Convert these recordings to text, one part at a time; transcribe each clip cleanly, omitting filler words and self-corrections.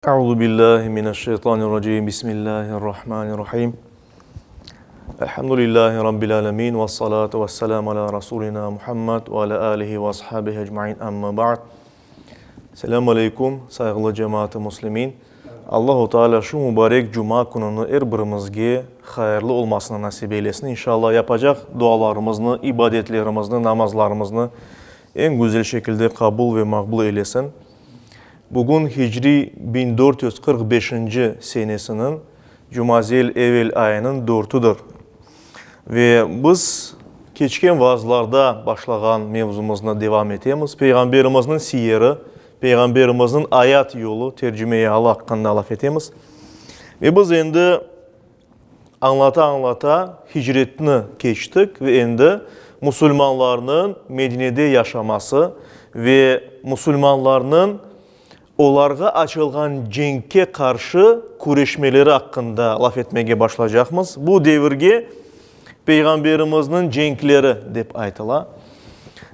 Euzu billahi mineşşeytanirracim. Bismillahirrahmanirrahim. Elhamdülillahi rabbil alamin ve salatu vesselamu ala rasulina Muhammed ve ala alihi ve ashabihi ecmaîn. Amma ba'd. Selamu aleykum, sayğılı cemaat-ı muslimin. Allahu Teala şu mübarek cuma kününi er birimizge hayırlı olmasını nasip eylesin. İnşallah yapacaq dualarımıznı, ibadetlerimizni, namazlarımıznı eñ güzel şekilde qabul ve maqbul eylesin. Bugün hicriy 1445-nci senesiniñ Cumazel evel ayınıñ dörtüdir. Ve biz keçken vaazlarda başlağan mevzumıznı devam etemiz. Peyğamberimizniñ siyeri, Peyğamberimizniñ ayat yolu, tercime-i alı aqqında laf etemiz. Ve biz endi añlata-añlata hicretni keçtik ve endi musulmanlarnıñ Medinede yaşaması ve musulmanlarnıñ olarğa açılğan cenkke qarşı küreşmeleri aqqında laf etmege başlaycaqmız. Bu devirge Peyğamberimizniñ cenkleri dep aytıla.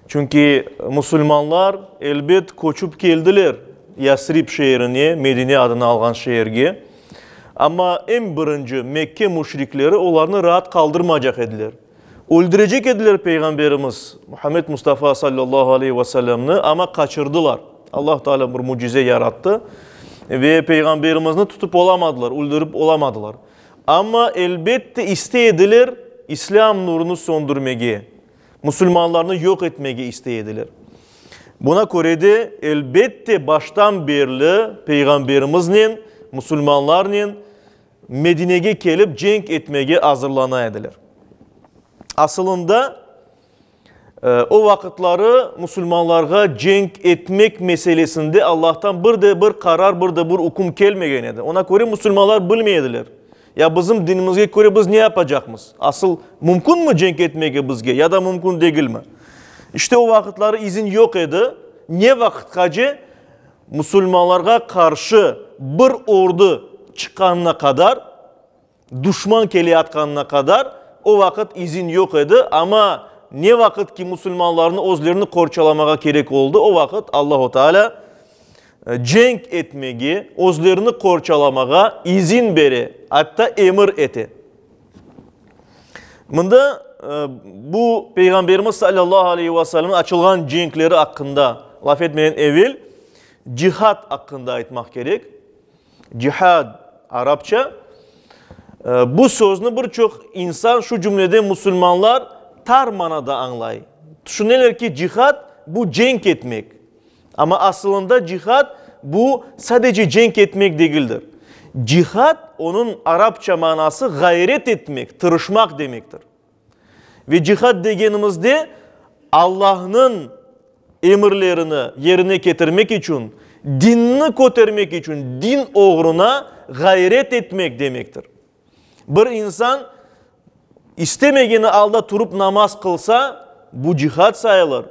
Çünki musulmanlar, elbet, köçüp keldiler Yasrib şeerine, Medine adını alğan şeerge. Amma eñ birinci Mekke müşrikleri olarnı raat qaldırmaycaq ediler. Öldürecek ediler Peyğamberimiz Muhammed Mustafa sallallahu aleyhi ve sellemni, amma qaçırdılar. Allah Teala bir mücize yarattı ve Peyğamberimizni tutıp olamadılar, öldürip olamadılar. Amma, elbette, istey ediler İslâm nurunı söndürmege, musulmanlarnı yoq etmege istey ediler. Buna köre de, elbette, baştan berli Peyğamberimiznen, musulmanlarnen Medinege kelip cenk etmege azırlana ediler. Asılında, o vaqıtları musulmanlarğa cenk etmek meselesinde Allahtan bir de bir qarar, bir de bir üküm kelmegen edi. Ona köre musulmanlar bilmey ediler. Ya bizim dinimizge köre biz ne yapacaqmız? Asıl mümkünmi cenk etmege bizge ya da mümkün degilmi? İşte o vaqıtları izin yoq edi. Ne vaqıtqace? Musulmanlarğa qarşı bir ordu çıqqanına qadar. Duşman keleyatqanına qadar o vaqıt izin yoq edi, amma ne vaqıt ki musulmanlarnı özlerini qorçalamağa kerek oldı, o vaqıt Allahu Teala cenk etmege, özlerini qorçalamağa izin bere, atta emir ete. Mında bu Peyğamberimiz sallallahu aleyhi ve sellemniñ açılğan cenkleri aqqında laf etmeden evel cihad aqqında aytmaq kerek. Cihad, arapça. Bu sözni bir çoq insan, şu cümleden musulmanlar, tar manada añlay. Tüşüneler ki, cihad, bu cenk etmek. Amma asılında cihad, bu sadece cenk etmek degildir. Cihad, onıñ arapça manası ğayret etmek, tırışmaq demektir. Ve cihad degenimizde Allahnıñ emirlerini yerine ketirmek içün, dinni kötermek içün, din oğruna ğayret etmek demektir. Bir insan istemegeni alda turıp namaz qılsa, bu cihad sayılır.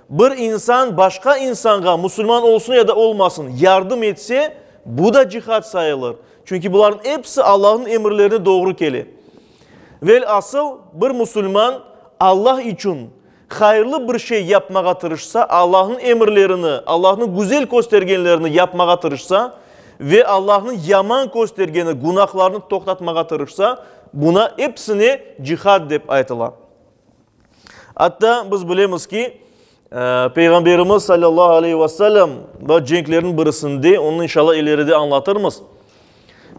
Bir insan başqa insanğa, musulman olsun ya da olmasın, yardım etse, bu da cihad sayılır. Çünki bularnıñ episi Allahnıñ emirlerine doğru kele. Vel-asıl, bir musulman Allah içün hayırlı bir şey yapmağa tırışsa, Allahnıñ emirlerini, Allahnıñ güzel köstergenlerini yapmağa tırışsa ve Allahnıñ yaman köstergeni günahlarnı toqtatmağa tırışsa, buna episine cihad dep aytıla. Atta biz bilemiz ki, Peyğamberimiz sallallahu aleyhi ve sellem da cenklerniñ birisinde, onı inşallah ileride añlatırmız,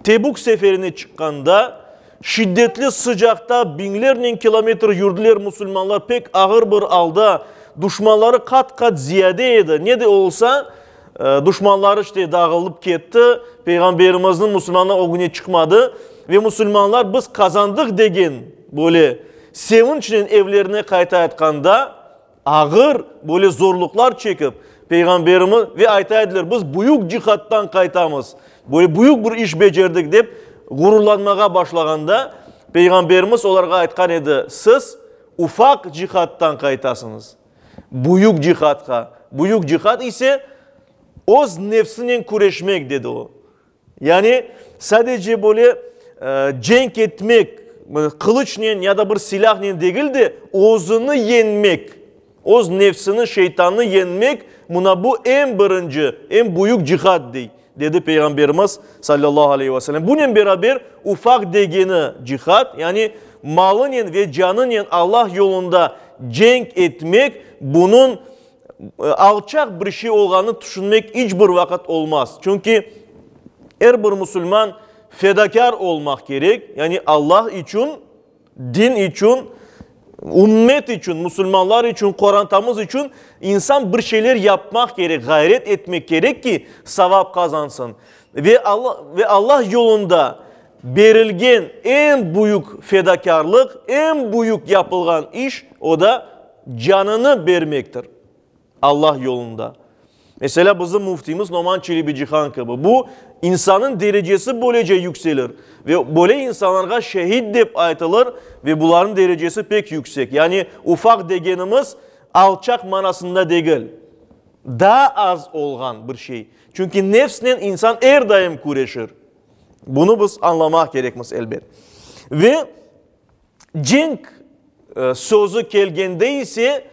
Tebük seferine çıqqanda, şiddetli sıcaqta biñlernen kilometr yürdiler musulmanlar, pek ağır bir alda, duşmanları qat-qat ziyade edi, ne de olsa, duşmanları işte dağılıp ketti, Peyğamberimizniñ musulmanlar ögüne çıqmadı ve musulmanlar biz qazandıq degen böyle sevinçnen evlerine qaytayatqanda, Ağır böyle zorluqlar çekip, Peyğamberimiz, ve ayta ediler, biz büyük cihaddan qaytamız, böyle büyük bir iş becerdik dep ğururlanmağa başlağanda, Peyğamberimiz olarğa aytqan edi, siz ufaq cihaddan qaytasıñız, büyük cihadqa, büyük cihad ise öz nefsinen küreşmek, dedi o. Yani, sadece böyle cenk etmek, qılıçnen ya da bir silâhnen degil de, özüni yeñmek, öz nefsini, şeytannı yeñmek, mına bu eñ birinci, eñ büyük cihad, dey. dedi Peyğamberimiz, salâllahu aleyhi ve sellem. Bunen beraber, ufaq degeni cihad, yani malınen ve canınen Allah yolunda cenk etmek, bunıñ alçaq bir şey olğanını tüşünmek iç bir vaqıt olmaz. Çünki er bir musulman fedakâr olmaq kerek, yani Allah içün, din içün, ümmet içün, musulmanlar içün, qorantamız içün insan bir şeyler yapmaq kerek, ğayret etmek kerek ki, savap qazansın. Ve ve Allah yolunda berilgen eñ büyük fedakârlıq, eñ büyük yapılğan iş, o da canını bermektir Allah yolunda. Meselâ, bizim müftimiz Noman Çelebicihan kibi. Bu, insanıñ derecesi böylece yükselir. Ve böyle insanlarğa şehit dep aytılır ve bularnıñ derecesi pek yüksek. Yani ufaq degenimiz alçaq manasında degil. Daa az olğan bir şey. Çünki nefsnen insan er daim küreşir. Bunı biz añlamaq kerekmiz, elbet. Ve cenk sözü kelgende ise,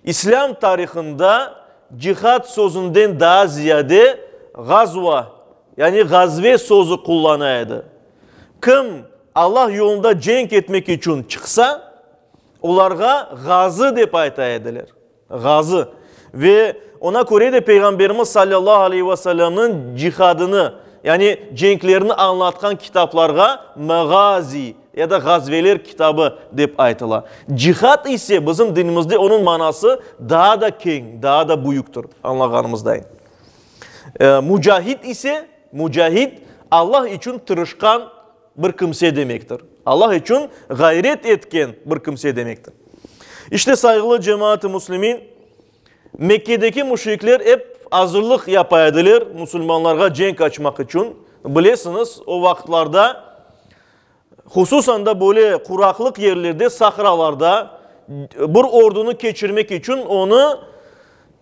İslâm tarihında cihad sözünden daa ziyade ğazva, yani ğazve sözü qullana edi. Kim Allah yolunda cenk etmek içün çıqsa, olarğa ğazı dep ayta ediler. Ğazı. Ve oña köre de Peyğamberimiz salâllahu aleyhi ve sellemniñ cihadını, yani cenklerini añlatqan kitaplarğa Meğazi ya da Ğazveler kitabı dep aytıla. Cihad ise bizim dinimizde onıñ manası daa da keñ, daa da büyüktir, añlağanımızday. Mucahid ise, mucahid, Allah içün tırışqan bir kimse demektir. Allah içün ğayret etken bir kimse demektir. İşte, sayğılı cemaat-ı müslimin, Mekkedeki müşrikler ep azırlıq yapa ediler musulmanlarğa cenk açmaq içün. Bilesiñiz, o vaqıtlarda, hususan da böyle quraqlıq yerlerde, sahralarda bir ordunı keçirmek içün onı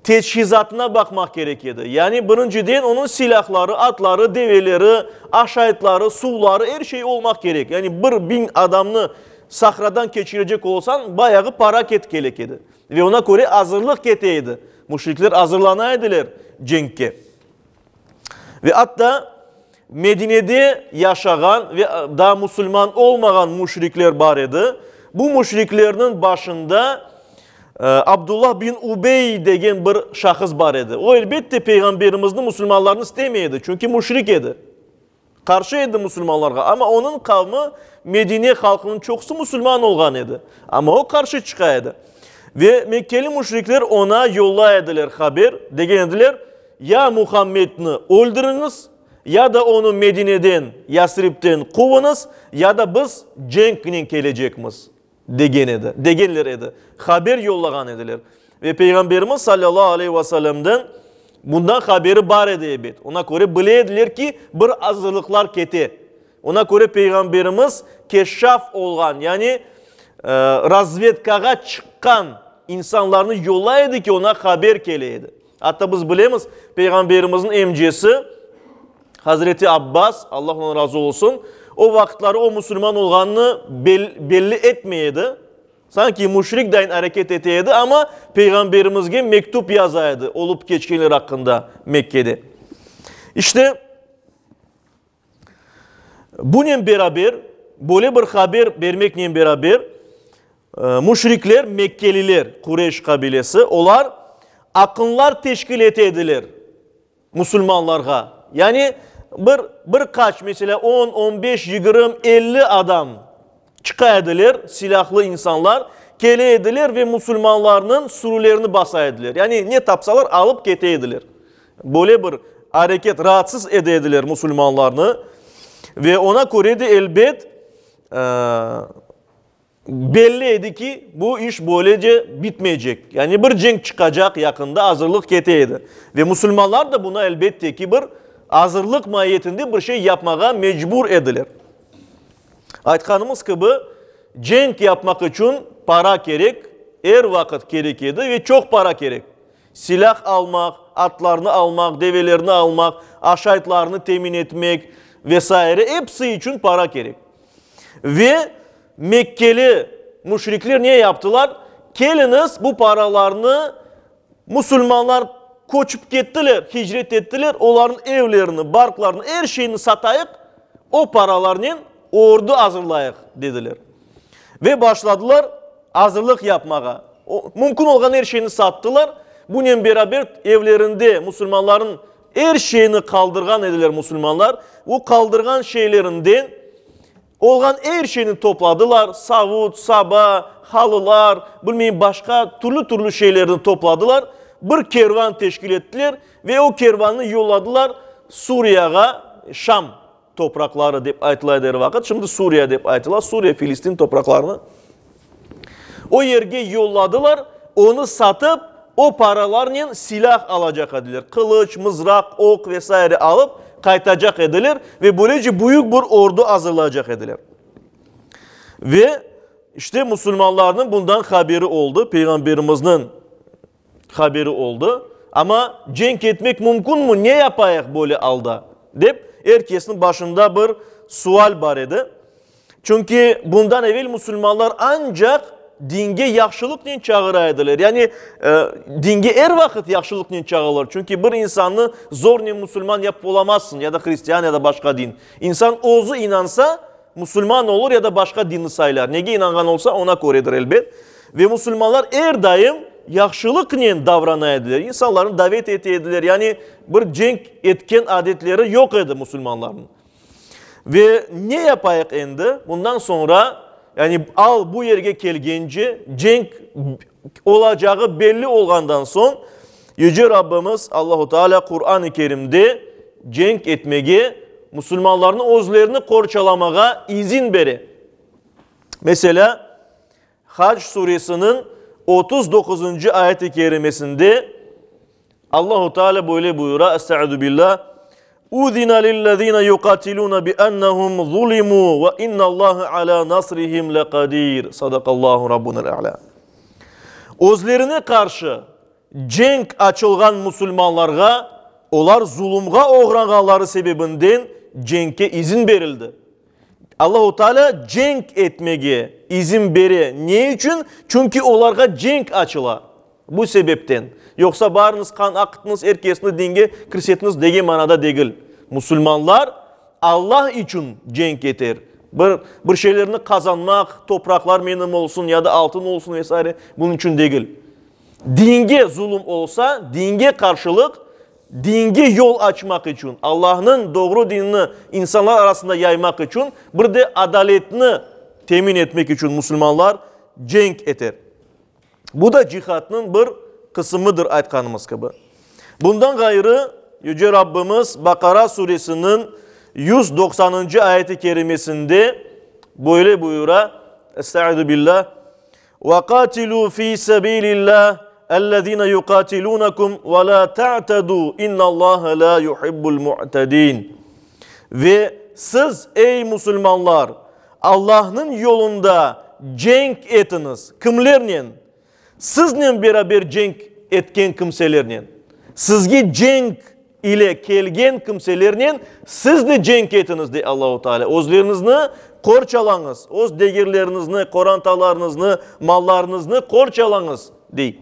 Teçhizatına baqmaq kerek edi. Yani, birinciden, onıñ silâhları, atları, develeri, aşaytları, suvları, er şey olmaq kerek. Yani, 1000 adamnı sahradan keçirecek olsañ, bayağı para ketkelek edi. Ve oña köre azırlıq kete edi. Müşrikler azırlana ediler cenkke. Ve atta Medinede yaşağan ve daa musulman olmağan müşrikler bar edi. Bu müşriklerniñ başında Abdullah bin Ubey degen bir şahıs bar edi. O, elbette, Peyğamberimizni, musulmanlarnı istemey edi, çünki müşrik edi. Qarşı edi musulmanlarğa, amma onıñ qavmi, Medine halqınıñ çoqusı musulman olğan edi. Amma o qarşı çıqa edi. Ve Mekkeli müşrikler oña yollay ediler haber, degen ediler, Ya Muhammedni öldüriñiz, ya da onı Medineden, Yasribten quvıñız, ya da biz cenknen kelecekmiz, degen edi, degenler edi, haber yollağan ediler. Ve Peyğamberimiz salâllahu aleyhi ve sellemden bundan haberi bar edi ebet. Ona köre bile ediler ki, bir azırlıqlar kete. Ona köre Peyğamberimiz keşşaf olğan, yani razvedkağa çıqqan insanlarnı yollay edi ki, ona haber kele edi. Atta biz bilemiz, Peyğamberimizniñ emcesi Hazreti Abbas, Allah ondan razı olsun, o vaqıtları o musulman olğanını belli etmey edi. Sanki müşrik dayın areket ete edi, amma Peyğamberimizge mektüp yaza edi olıp keçkenler aqqında Mekkede. İşte, bunen beraber, böyle bir haber bermeknen beraber, müşrikler, mekkeliler, Qureyş qabilesi, olar aqınlar teşkil ete ediler. Musulmanlarğa, yani bir, bir qaç, meselâ, on, on beş, yigirmi, 50 adam çıqa ediler, silâhlı insanlar, kele ediler ve musulmanlarnıñ sürülerini basa ediler. Yani ne tapsalar, alıp kete ediler. Böyle bir areket raatsız ede ediler musulmanlarnı ve oña köre de, elbet, Belli edi ki, bu iş böylece bitmeycek. Yani bir cenk çıqacaq yaqında, azırlıq kete edi. Ve musulmanlar da buna elbette ki, bir azırlıq maiyetinde bir şey yapmağa mecbur ediler. Aytqanımız kibi, cenk yapmaq içün para kerek, er vaqıt kerek edi ve çoq para kerek. Silâh almaq, atlarnı almaq, develerni almaq, aşaytlarnı temin etmek ve saire, episi içün para kerek. Ve Mekkeli müşrikler ne yaptılar? Keliñiz, bu paralarnı musulmanlar. köçip kettiler, hicret ettiler, olarnıñ evlerini, barqlarını, er şeyini satayıq, o paralarnen ordu azırlayıq, dediler. Ve başladılar azırlıq yapmağa. Mümkün olğan er şeyni sattılar. Bunen beraber evlerinde musulmanlarnıñ er şeyini qaldırğan ediler musulmanlar. O qaldırğan şeylerinden olğan er şeyni topladılar, savut, saba, halılar, bilmeyim başqa türlü-türlü şeylerni topladılar. Bir kervan teşkil ettiler ve o kervannı yolladılar Suriyağa, Şam topraqları dep aytıla edi er vaqıt, şimdi Suriya dep aytıla, Suriya, Filistin topraqlarını o yerge yolladılar, onı satıp, o paralarnen silâh alacaq ediler, qılıç, mızraq, oq ve saire alıp qaytacaq ediler ve böylece büyük bir ordu azırlaycaq ediler. Ve işte musulmanlarnıñ bundan haberi oldı, Peyğamberimizniñ haberi oldı. Amma cenk etmek mümkünmi, ne yapayıq böyle alda? dep er kesniñ başında bir sual bar edi. Çünki bundan evel musulmanlar ancaq dinge yahşılıqnen çağıra ediler. Yani dinge er vaqıt yahşılıqnen çağırırlar. Çünki bir insannı zornen musulman yapıp olamazsıñ, ya da hristian, ya da başqa din. İnsan özü inansa, musulman olur ya da başqa dinni saylar. Nege inanğan olsa, ona köredir, elbet. Ve musulmanlar er daim yahşılıqnen davrana ediler, insanlarnı davet ete ediler, yani bir cenk etken adetleri yoq edi musulmanlarnıñ. Ve ne yapayıq endi? Bundan soñra, yani al bu yerge kelgence, cenk olacağı belli olğandan soñ, Yüce Rabbimiz Allahu Teala Quran-ı Kerimde cenk etmege, musulmanlarnı özlerini qorçalamağa izin bere. Meselâ, Hac suresiniñ 39-ncı ayet-i kerimesinde Allahu Teala böyle buyura, Estaizu billah, Uzina lillezine yuqatilune bi ennehum zulimu ve innallaha ala nasrihim leqadir. Sadakallahu rabbunel a'la. Özlerine qarşı cenk açılğan musulmanlarğa olar zulumğa oğrağanları sebebinden cenkke izin berildi. Allahu Teala cenk etmege izin bere. Ne içün? Çünki olarğa cenk açıla. Bu sebepten. Yoqsa barıñız qan aqıtıñız, er kesni dinge kirsetiniz degen manada degil. Musulmanlar Allah içün cenk eter. Bir, bir şeylerni qazanmaq, topraqlar menim olsun ya da altın olsun ve saire, bunıñ içün degil. Dinge zulum olsa, dinge qarşılıq, dinge yol açmaq içün, Allahnıñ doğru dinini insanlar arasında yaymaq içün, bir de adaletni temin etmek içün musulmanlar cenk eter. Bu da cihadnıñ bir qısımıdır, aytqanımız kibi. Bundan ğayrı, Yüce Rabbimiz Baqara suresiniñ 190-ncı ayeti kerimesinde böyle buyura, Estaizu billah, Ve qatilu fi sebilillah ellezine yuqatilunekum ve la ta'tedu innallaha la yuhibbul mu'tedin. Ve siz, ey musulmanlar, Allahnıñ yolunda cenk etiñiz. Kimlernen? Siznen beraber cenk etken kimselernen. Sizge cenk ile kelgen kimselernen siz de cenk etiñiz, dey Allahu Teala. Özleriñizni qorçalañız, öz degerleriñizni, qorantalarıñıznı, mallarıñıznı qorçalañız, dey.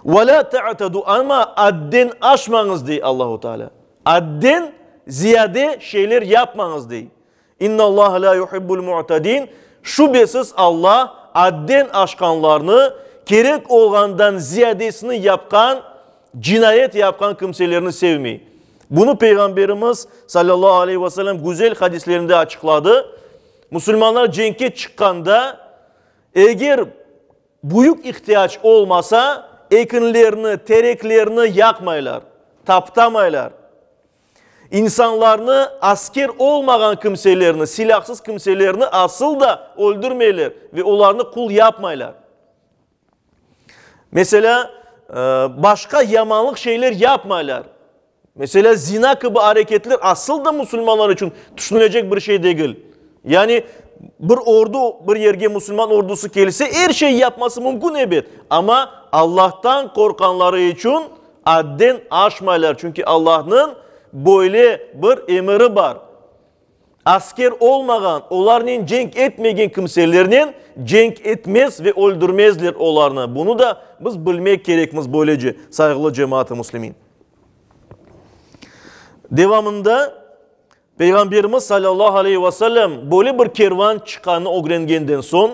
Ve lâ ta'tedu, amma adden aşmañız, dey Allahu Teala. Adden ziyade şeyler yapmañız, dey. İnnallaha lâ yuhibbul mu'tedin, Şübesiz Alla adden aşqanlarnı, kerek olğandan ziyadesini yapqan, cinayet yapqan kimselerni sevmey. Bunı Peyğamberimiz, salâllahu aleyhi ve sellem, güzel hadislerinde açıqladı. Musulmanlar cenkke çıqqanda, eger büyük ihtiyac olmasa, ekinlerni, tereklerni yaqmaylar, taptamaylar. İnsanlarnı, asker olmağan kimselerni, silâhsız kimselerni asıl da öldürmeyler ve olarnı qul yapmaylar. Meselâ, başqa yamanlıq şeyler yapmaylar. Meselâ, zina kibi areketler asıl da musulmanlar içün tüşünülecek bir şey degil. Yani, bir ordu, bir yerge musulman ordusı kelse, er şey yapması mümkün, ebet, amma Allahtan qorqqanları içün adden aşmaylar, çünki Allahnıñ böyle bir emiri bar. Asker olmağan, olarnen cenk etmegen kimselernen cenk etmez ve öldürmezler olarnı. Bunı da biz bilmek kerekmiz böylece, sayğılı cemaat-ı müslimin. Devamında Peyğamberimiz salâllahu aleyhi ve sellem böyle bir kervan çıqqanını ögrengenden soñ,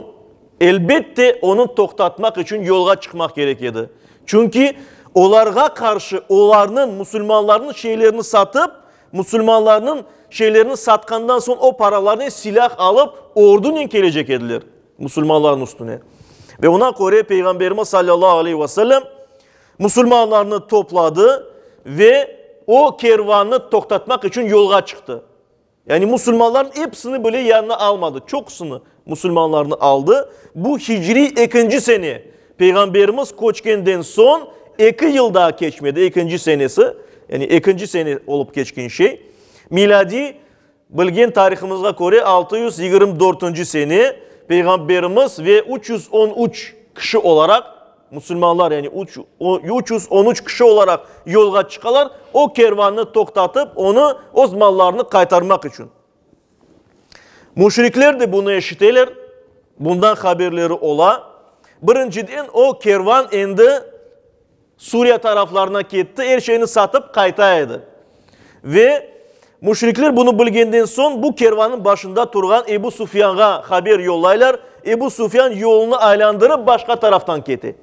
elbette, onı toqtatmaq içün yolğa çıqmaq kerek edi. Çünki olarğa qarşı olarnıñ, musulmanlarnıñ şeylerini satıp, Musulmanlarnıñ şeylerini satqandan soñ o paralarnen silâh alıp, ordunen kelecek ediler musulmanlarnıñ üstüne. Ve oña köre Peyğamberimiz salâllahu aleyhi ve sellem musulmanlarnı topladı ve o kervannı toqtatmaq içün yolğa çıqtı. Yani musulmanlarnıñ episini bile yanına almadı, çoqusını musulmanlarnı aldı. Bu hicriy ekinci sene, Peyğamberimiz köçkenden soñ eki yıl daa keçmedi, ekinci senesi, yani ekinci sene olıp keçken şey. Milâdiy, bilgen tarihımızğa köre, 624-nci sene Peyğamberimiz ve 313 kişi olaraq, musulmanlar, yani 313 kişi olaraq yolğa çıqalar, o kervannı toqtatıp, onı, öz mallarını qaytarmaq içün. Müşrikler de bunı eşiteler, bundan haberleri ola. Birinciden, o kervan endi Suriya taraflarına ketti, er şeyni satıp qayta edi. Ve müşrikler bunı bilgenden soñ, bu kervannıñ başında turğan Ebu Sufyanğa haber yollaylar. Ebu Sufyan yolunı aylandırıp, başqa taraftan kete.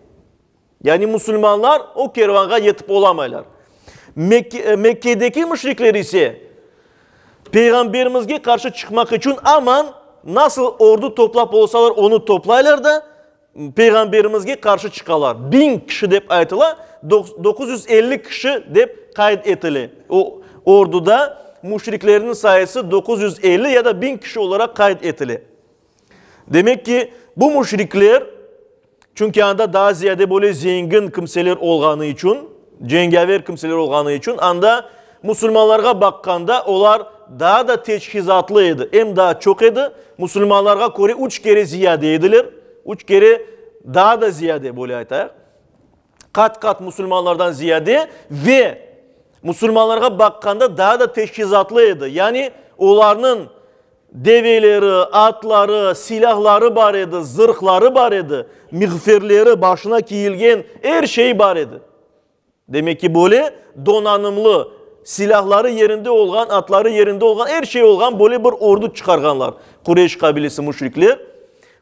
Yani musulmanlar o kervanğa yetip olamaylar. Mekkedeki müşrikler ise Peyğamberimizge qarşı çıqmaq içün aman nasıl ordu toplap olsalar onı toplaylar da Peyğamberimizge qarşı çıqalar. 1000 kişi dep aytıla, 950 kişi dep qayd etile. O orduda müşriklerniñ sayısı 950 ya da 1000 kişi olaraq qayd etile. Demek ki, bu müşrikler, çünki anda daa ziyade böyle zengin kimseler olğanı içün, cengâver kimseler olğanı içün, anda musulmanlarğa baqqanda olar daa da teçhizatlı edi, em daa çoq edi, musulmanlarğa köre üç kere ziyade ediler, üç kere daa da ziyade, böyle aytayıq. Qat-qat musulmanlardan ziyade ve musulmanlarğa baqqanda daa da teçhizatlı edi. Yani olarnıñ develeri, atları, silâhları bar edi, zırhları bar edi, miğferleri, başına kiyilgen er şey bar edi. Demek ki, böyle donanımlı, silâhları yerinde olğan, atları yerinde olğan, er şey olğan böyle bir ordu çıqarğanlar Qureyş qabilesi müşrikler.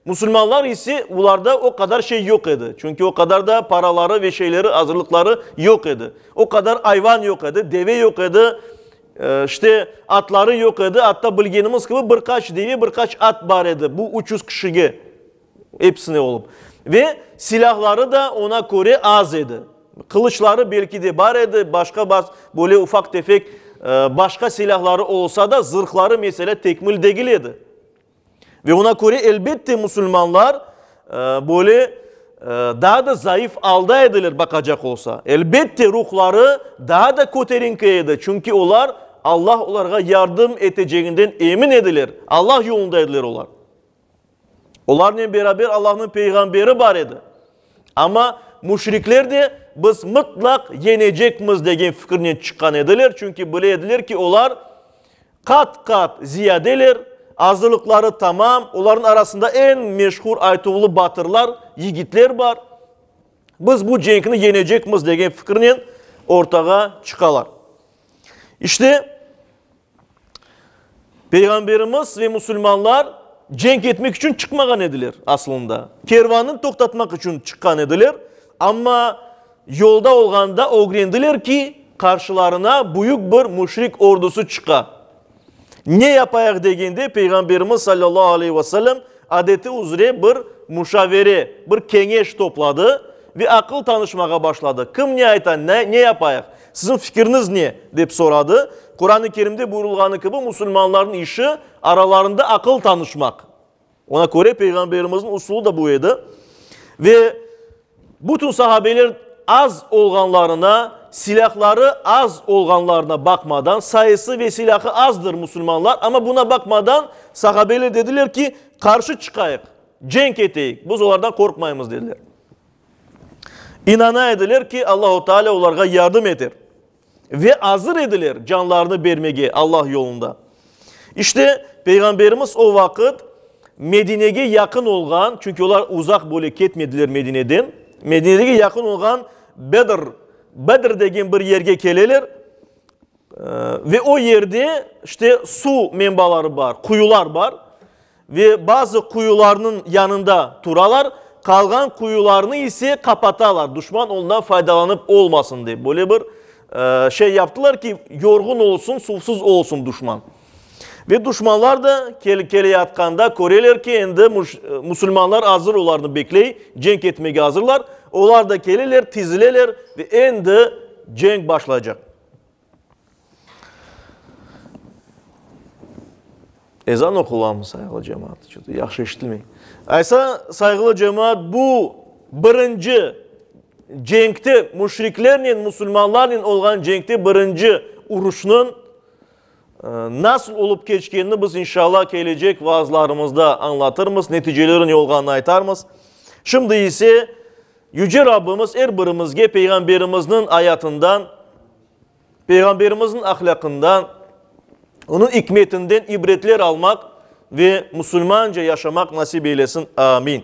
Musulmanlar ise, olarda o qadar şey yoq edi. Çünki o qadar da paraları ve şeyleri, azırlıqları yoq edi. O qadar ayvan yoq edi, deve yoq edi, işte, atları yoq edi. Atta bilgenimiz kibi, bir qaç deve, bir qaç at bar edi bu 300 kişige, episine olıp. Ve silâhları da oña köre az edi. Qılıçları belki de bar edi, başqa böyle ufaq-tefek başqa silâhları olsa da, zırhları, meselâ, tekmil degil edi. Ve oña köre, elbette, musulmanlar böyle daa da zayıf alda ediler, baqacaq olsa. Elbette, ruhları daa da köterinki edi, çünki olar Allah olarğa yardım eteceginden emin ediler, Allah yolunda ediler olar. Olarnen beraber Allahnıñ peyğamberi bar edi. Amma müşrikler de biz mıtlaq yeñecekmiz degen fikirnen çıqqan ediler, çünki bile ediler ki, olar Qat-qat ziyadeler, azırlıqları tamam, olarnıñ arasında eñ meşhur aytuvlı batırlar, yigitler bar. Biz bu cenkni yeñecekmiz degen fikirnen ortağa çıqalar. İşte, Peyğamberimiz ve musulmanlar cenk etmek içün çıqmağan ediler aslında. Kervannı toqtatmaq içün çıqqan ediler, amma Yolda olğanda ögrendiler ki, qarşılarına büyük bir müşrik ordusı çıqa. Ne yapayıq degende, Peyğamberimiz salâllahu aleyhi ve sellem adeti üzre bir muşavere, bir keñeş topladı ve aqıl tanışmağa başladı. Kim ne ayta, ne yapayıq, siziñ fikirniz ne? dep soradı. Quran-ı Kerimde buyurılğanı kibi, musulmanlarnıñ işi aralarında aqıl tanışmaq. Oña köre Peyğamberimizniñ usulı da bu edi. Ve bütün sahabeler az olğanlarına, silâhları az olğanlarına baqmadan, sayısı ve silâhı azdır musulmanlar, amma buna baqmadan sahabeler dediler ki, qarşı çıqayıq, cenk eteyik, biz olardan qorqmaymız dediler. İnana ediler ki, Allahu Teala olarğa yardım eter. Ve azır ediler canlarını bermege Allah yolunda. İşte, Peyğamberimiz o vaqıt Medinege yaqın olğan, çünki olar uzaq böyle ketmediler Medineden, Medinege yaqın olğan Bedr, Bedr degen bir yerge keleler ve o yerde işte suv menbaları bar, quyular bar ve bazı quyularnıñ yanında turalar, qalğan quyularnı ise qapatalar, duşman ondan faydalanıp olmasın dep. Böyle bir şey yaptılar ki, yorğun olsun, suvsuz olsun duşman. Ve duşmanlar da keleyatqanda köreler ki, endi musulmanlar azır olarnı bekley, cenk etmege azırlar. Olar da keleler, tizileler ve endi cenk başlaycaq. Ezan oqulamı, sayğılı cemaat? Yahşı eşitilmey. Aysa, sayğılı cemaat, bu birinci cenkte, müşriklernen, musulmanlarnen olğan cenkte birinci uruşnıñ Nasıl olıp keçkenini biz, inşallah, kelecek vaazlarımızda añlatırmız, neticeleri ne olğanını aytarmız. Şimdi ise Yüce Rabbimiz er birimizge Peyğamberimizniñ ayatından, Peyğamberimizniñ ahlâqından, onıñ ikmetinden ibretler almaq ve musulmanca yaşamaq nasip eylesin. Amin.